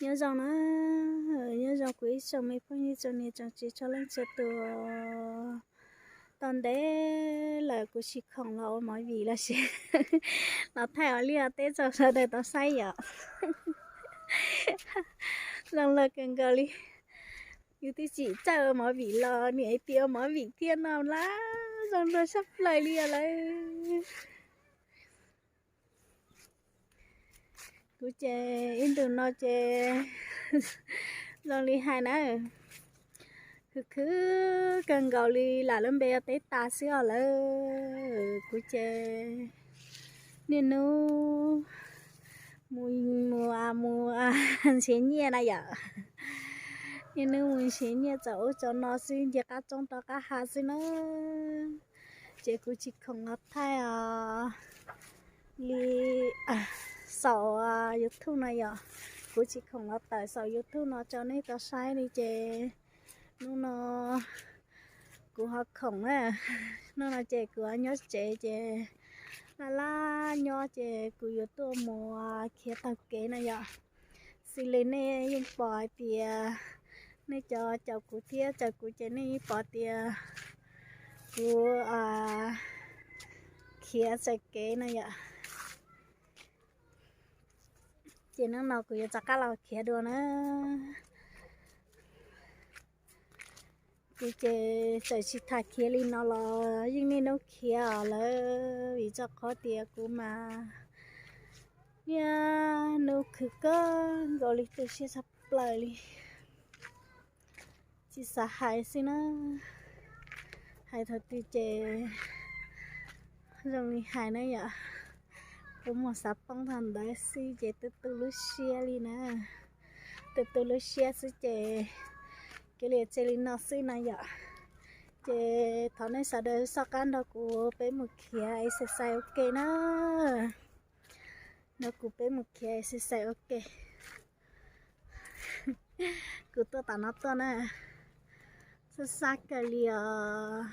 Nyob zoo na, nyob zoo kuv ib tsoom me phooj ywg tsoom niam tsoom txiv txhua leej txhua tus. Tau ntev lawm kuv tsis khoom los ua movie los sis los thaij ua liaj ua teb rau sawv daws tau saib yom. Zoo loj kawg nkaus li. Yus twb tsis txawj ua movie los niam hais tias ua movie thiab no lawm, zoo luag sab plaws li os lawm. Kuv ces ib ntus no ces zoo li hais na, khwv khwv kawg nkaus li lam lub npe ua teb tas xwb os lawm. Kuv ces niaj hnub mus mus mus nrhiav nyiaj na yom. Niaj hnub mus nrhiav nyiaj txog ub txog no xwb, nce qab roob rau qab hav xwb na. Ces kuv tsis khoom los thaij os li saum YouTube no yom. Kuv tsis khoom los tawm saum YouTube no rau nej tau saib li ces hnub no kuv ho khoom na. Hnub no ces kuv ho nyob tsev ces laj laj nyob ces kuv yuav tuaj mus khiav taug kev no yom. Xws li nej yeej pom hais tias nej cov caum kuv thiab caum kuv ces nej yeej pom tias kuv khiav txawm kev no yom. Ces hnub no kuv yuav rov qab los khiav dua na. Kuv ces txawm tsis tham khiav li no los yeej niaj hnub khiav os lawm, vim rau qhov tias kuv mas niaj hnub khwv kawg nkaus li, tu siab tshaj plaws li. Tsis xav hais xwb na, hais thaum twg ces zoo li hais na yom. Kuv mus xav poob thaum ntawd xwb ces tu tu lub siab li na. Tu tu lub siab xwb ces kev li tseg li no xwb na yom. Ces thov nej sawv daws soj qab nrog kuv peb mus khiav exercise ua ke na. Nrog kuv peb mus khiav exercise ua ke. Kuv tuaj tom no tuaj na, xab xab kawg li os.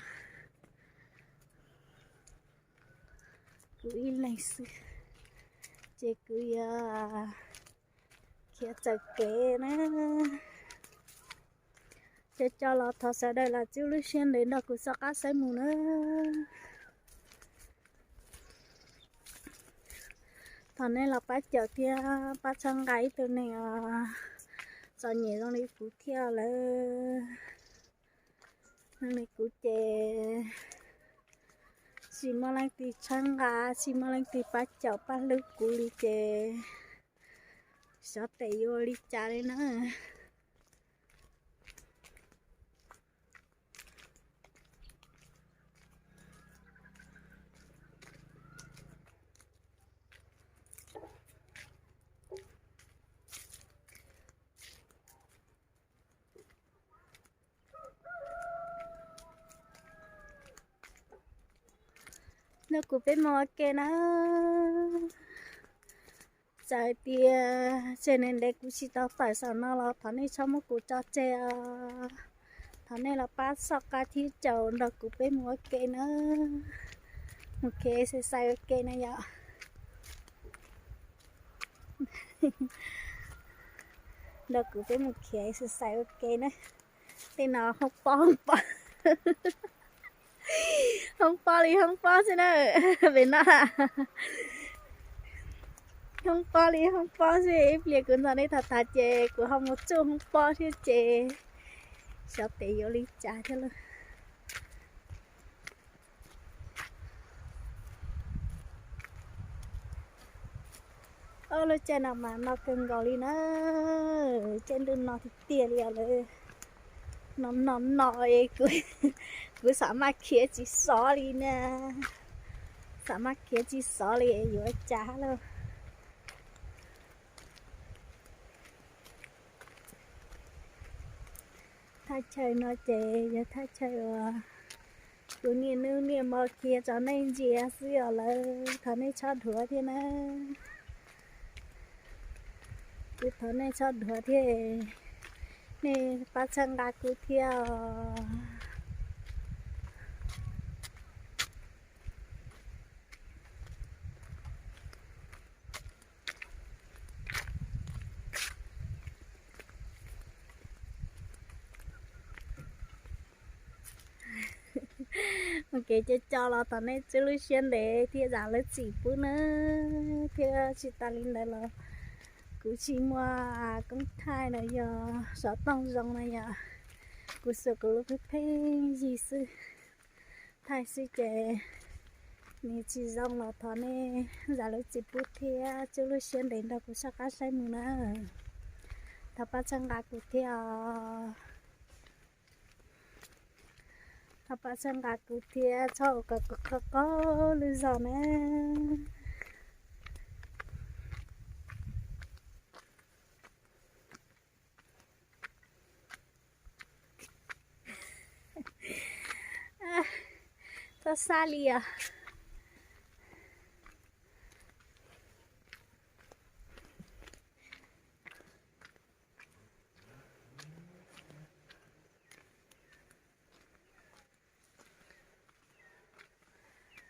Kuv ib leeg xwb, ces kuv yuav khiav txawm kev na. Cov cov los thov sawv daws los txib lub siab ntev nrog kuv soj qab saib mus na. Thov nej los pab caum thiab pab txhawb nqa ib tug neeg os, txom nyem zoo li kuv thiab lawm. Zoo li kuv ces tsis muaj leej twg txhawb nqa, tsis muaj leej twg pab caum pab hlub kuv li ces xyov tes yuav ua li cas li na. Nrog kuv peb mus ua ke na. Txawm tias tseg ntev ntev kuv tsis tau tawm saum no los thov nej txhob muab kuv tso tseg os. Thov nej los pab soj qab thiab caum nrog kuv peb mus ua ke na. Mus khiav exercise ua ke na yom. Nrog kuv peb mus khiav exercise ua ke na. Tej no hoob pob hoob pob, hoob pob li hoob pob xwb na. Pem no hoob pob li hoob pob xwb. Ib pliag kuv nrog nej tham tham ces kuv ho mus tsuj hoob pob thiab ces xyov tes yuav li cas thiab lauj. Lub caij no mas no kawg nkaus li na, caij ntuj no tiag tiag li os lawm. No no no es kuv xav maj khiav tsis xov li na, xav maj khiav tsis xov li yuav cas lauj. Thaj chaw no ces yog thaj chaw uas kuv niaj hnub niaj hmo khiav rau nej ntsia xwb os lawm, thov nej txhob dhuav thiab na. Kuv thov nej txhob dhuav thiab, nej pab txhawb nqa kuv thiab os. Ua kev cov cov los thov nej tsuas lub siab ntev thiab zam lub txim pub nawb. Thiab tsis tas li ntawd los kuv tsis muaj koob thaij los yog xov tooj zoo na yom. Kuv xuas kuv lub pheej pheej yig xwb, thaij xwb ces nws tsis zoo los thov nej zam lub txim pub thiab tsuas lub siab ntev nrog kuv soj qab saib mus na. Thov pab txhawb nqa kuv thiab os. Thov pab txhawb nqa kuv thiab txhob ua kom kuv qaug qaug lub zog na. Txhob xav li os.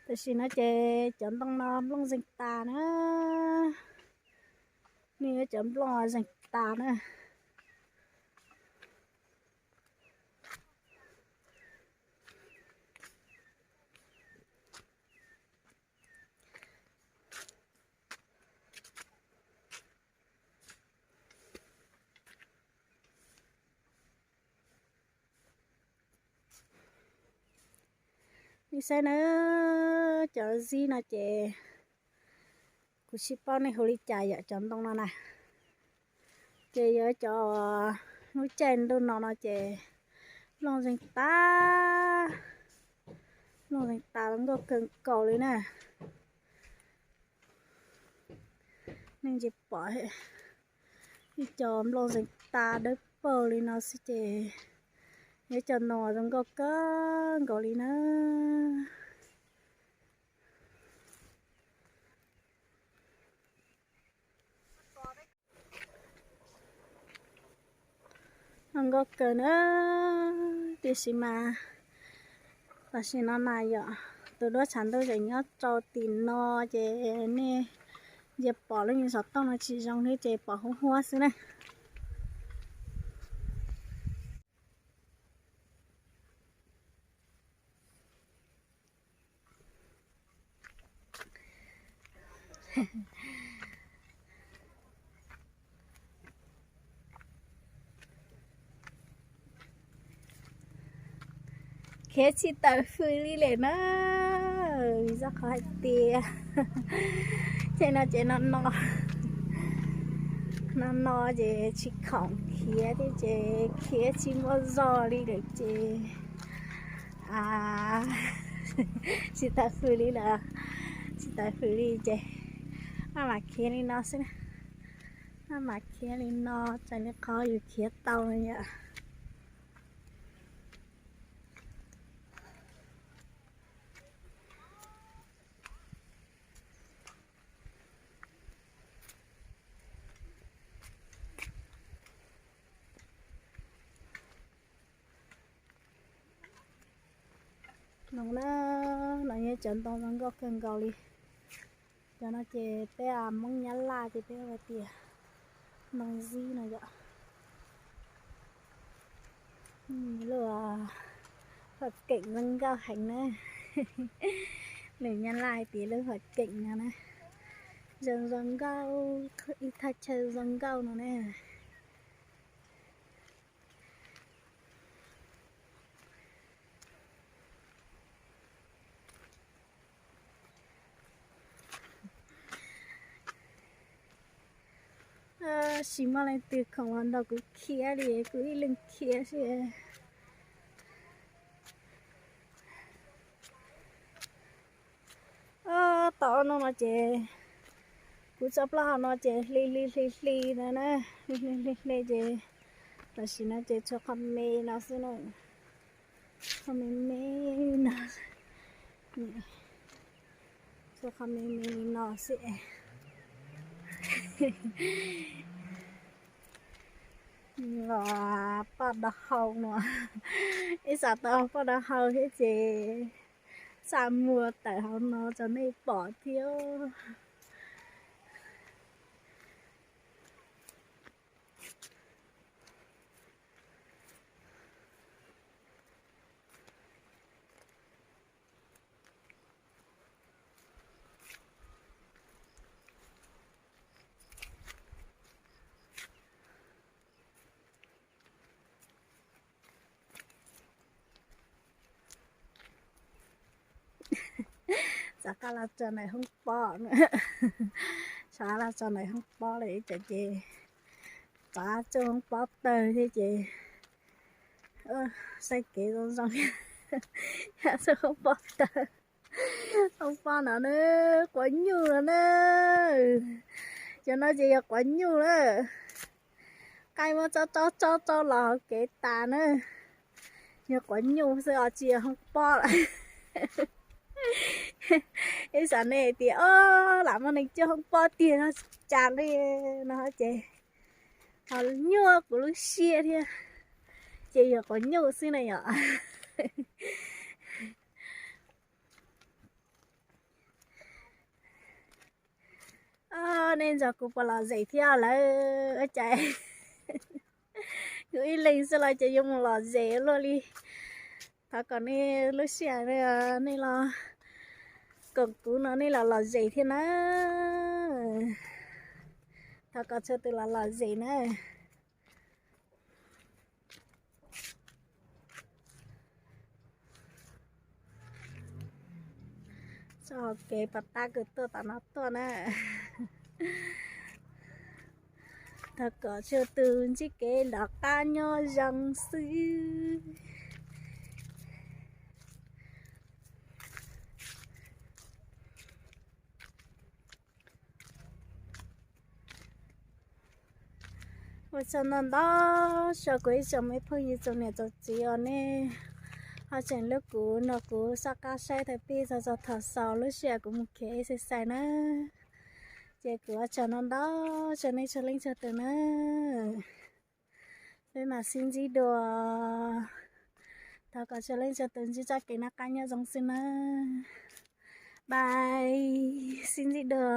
Tam sim no ces cov ntoo no nplooj zeeg tas na. Nws yuav cov nplooj zeeg tas na. Nej saib na, cov zib no ces kuv tsis paub nej hu li cas yom, cov ntoo no na. Ces yog cov lub caij ntuj no no ces nplooj zeeg tas, nplooj zeeg tas zoo nkauj kawg nkaus li na. Nej tsis pom, ib co nplooj zeeg tas dawb paug li no xwb ces yog cov ntoo zoo nkauj kawg nkaus li na. Zoo nkauj kawg na, tiam sis mas tam sim no na yom, tus duab tshav ntuj tseem nyob rau tim no ces nej ntsia pom lub me xov tooj no tsis zoo thiab ces pom huab huab xwb na. Khiav tsis tawm hws li lawm na, vim qhov hais tias ces no ces no no, no no ces tsis khoom khiav thiab ces khiav tsis muaj zog li lawm ces tsis tawm hws li lawm, tsis tawm hws li ces maj mam khiav li no xwb, maj mam khiav li no, raws li qhov yus khiav tau no yom. No na, no yog cov ntoo zoo nkauj kawg nkaus li. Cov no ces peb Hmoob Nyab Laj ces peb hu tias ntoo zib no yom. Lub hom keem zoo nkauj heev na. Lus Nyab Laj hais tias lub hom keem no na, zoo zoo nkauj, ib thaj chaw zoo nkauj no na. Tsis muaj leej twg khoom los nrog kuv khiav li, kuv ib leeg khiav xwb. Tom no no ces kuv tso plaub hau no ces hli hli hli hli no na, hli hli hli hli ces tam sim no ces tshuav qhov me no xwb na, qhov me me no, tshuav qhov me me li no xwb. Los poj dab hau no, ib xav tau poj dab hau thiab ces xa muag tawm hauv no rau nej pom thiab. Txav qab los tso ntawm hoob pob, txav qab los tso ntawm hoob pob lawm ib tsam ces txav txuj hoob pob tawg thiab ces saib kev zoo zoo, txuj hoob pob tawg. Hoob pob no na, quav nyuj no na. Cov no ces yog quav nyuj na. Qaib muab tsob tsob tsob tsob los hauv kev tas na. Yog quav nyuj xwb os, tsis yog hoob pob lawm. Ib xav nej tias, o, lam muaj neeg coj hoob pob tiag no, cas li no ces ho nyuaj kuv lub siab thiab. Ces yog quav nyuj xwb na yom. Nej nrog kuv puas lom zem thiab lawm? Cas kuv ib leeg xwb los ces yuav mus lom zem luaj li. Thov kom nej lub sij hawm nej los koom kuv no nej los lom zem thiab na. Thov kom txhua tus los lom zem na. Txoj hauv kev pas tab kws tuaj tom no tuaj na. Thov kom txhua tus ntsib kev lom qab nyob zoo xwb. Ua tsaug ntau ntau rau kuv ib tsoom me phooj ywg tsoom niam tsoom txiv uas nej ho tseem hlub kuv, nrog kuv soj qab saib thaum pib txog thaum xaus lub sij hawm kuv mus khiav exercise na. Ces kuv ua tsaug ntau ntau rau nej txhua leej txhua tus na. Peb mam sib ntsib dua. Thov kom txhua leej txhua tus ntsib txoj kev noj qab nyob zoo xwb na. Bye, sib ntsib dua.